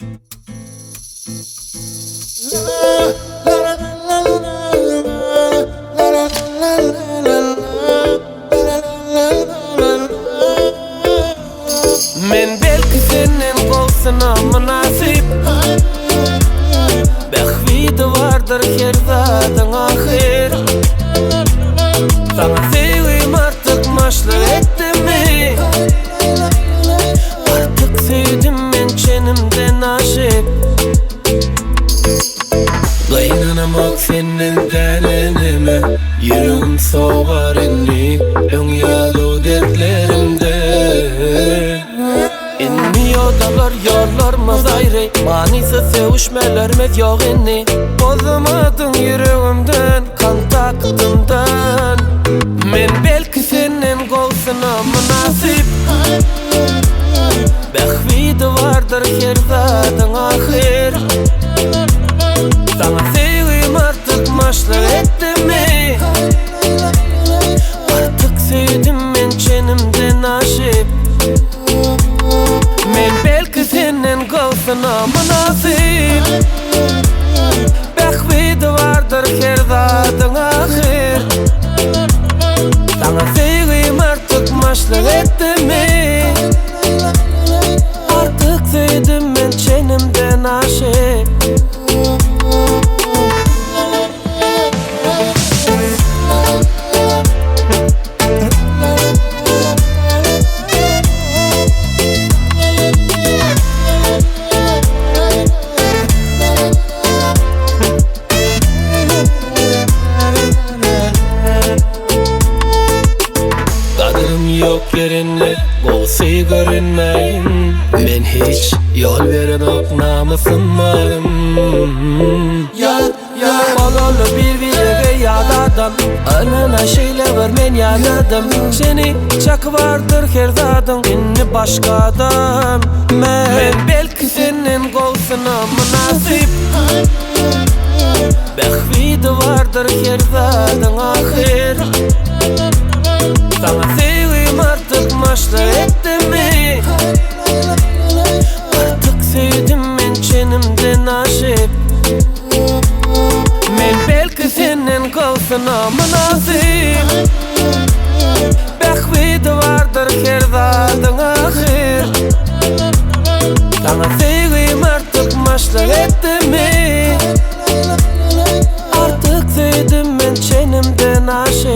Men belki senden gowsuna mynasyp Bähbidi bardyr her zadyň ahyr Saňa söýgim artykmaçlyk etdimi Artyk söýdüm men çenimden aşyp Gynanamok senden dänenime Ýüregim sogar indi Öň ýaly dertlerimde Indi ýodalar ýollarymyz aýry Manysyz sögüşmelerimiz ýok indi Bozmadyň ýüregimden kontaktymdan Men belki senden gowsuna mynasyp Bähbidi bardyr her zadyň ahyr Saňa söýgim artykmaçlyk etdimi Artyk söýdüm men çenimden aşyp Men belki senden gowsuna mynasyp Bähbidi bardyr her zadyň ahyr Saňa söýgim artykmaçlyk etdimi Artyk söýdüm men çenimden aşyp. Gadyrym ýok ýerinde gowsy görünmäýin Men hiç ýol berenok namysym arym Bolaly bir-birege ýat adam Ynana şeýle bir men ýadadym Seni çaky bardyr her zadyň Indi başga adam men Men belki senden gowsuna mynasyp Bähbidi bardyr her zadyň ahyr Saňa söýgim artykmaçlyk etdimi Artyk söýdüm men çenimden aşyp Men belki senden gowsuna mynasyp Bähbidi bardyr her zadyň ahyr Saňa söýgim artykmaçlyk etdimi Artyk söýdüm men çenimden aşyp.